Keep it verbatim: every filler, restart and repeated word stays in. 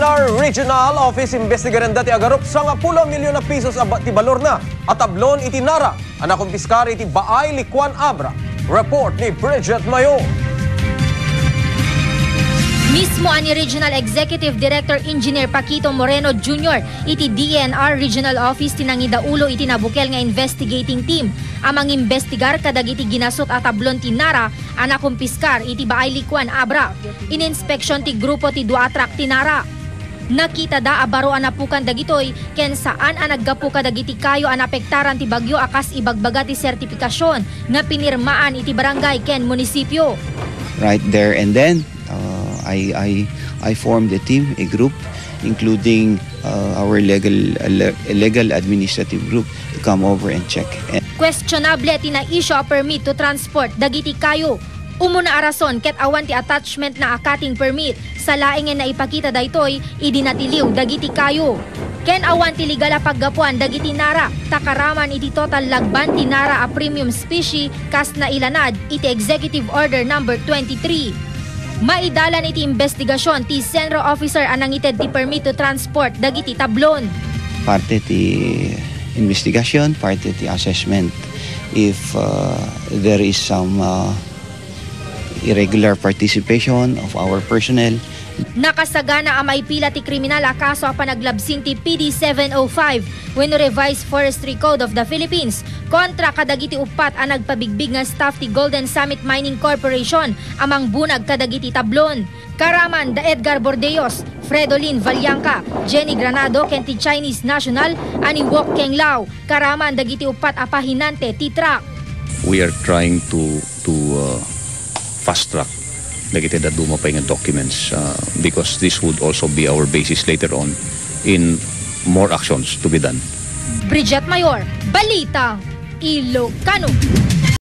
Regional Office, imbestigarenda ti agarup sangapulo a milyon a pesos a ba-, ti balorna a tablon iti Nara a nakumpiskar iti Baay Likuan Abra. Report ni Bridget Mayor. Mismo a ni Regional Executive Director Engineer Paquito Moreno Junior iti D E N R Regional Office ti nangidaulo iti nabukel nga investigating team a mangimbestigar kadagiti ginasut a tablon ti Nara a nakumpiskar iti Baay Likuan Abra. Ininspeksiyon ti grupo ti dua a truck ti Nara. Nakitada a baro a napukan dagitoy ken saan a naggapu kadagiti kayo a naapektaran ti bagyo a kas ibagbaga ti sertipikasion nga pinirmaan iti barangay ken munisipio. Right there and then, uh, I, I, I formed a team, a group, including uh, our legal, uh, le- legal administrative group to come over and check. And Questionable ti na-issue a permit to transport dagiti kayo. Umuna a rason ket awan ti attachment na a cutting permit, sa laengen naipakita daytoy idi natiliw dagiti kayo. Ken awan ti legal a paggapuan dagiti Nara, ta karaman iti total lagban ti Nara a premium species kas nailanad iti Executive Order Number twenty-three. Maidalan iti imbestigasion ti CENRO officer a nangited ti permit to transport dagiti tablon. Parte ti investigation, parte ti assessment if uh, there is some uh, irregular participation of our personnel. Nakasagana a maipila ti kriminal a kaso a panaglabsin ti P D seven oh five wenno Revised Forestry Code of the Philippines kontra kadagiti uppat a nagpabigbig nga staff ti Golden Summit Mining Corporation a mangbunag kadagiti tablon. Karaman da Edgar Bordeos, Fredolin Vallianca, Jenny Granado ken ti Chinese national a ni Wok Keng Lao. Karaman dagiti uppat a pahinante ti truck. We are trying to to uh, fast track dagiti dadduma pay nga documents uh, because this would also be our basis later on in more actions to be done. Bridget Mayor, Balita, Ilocano.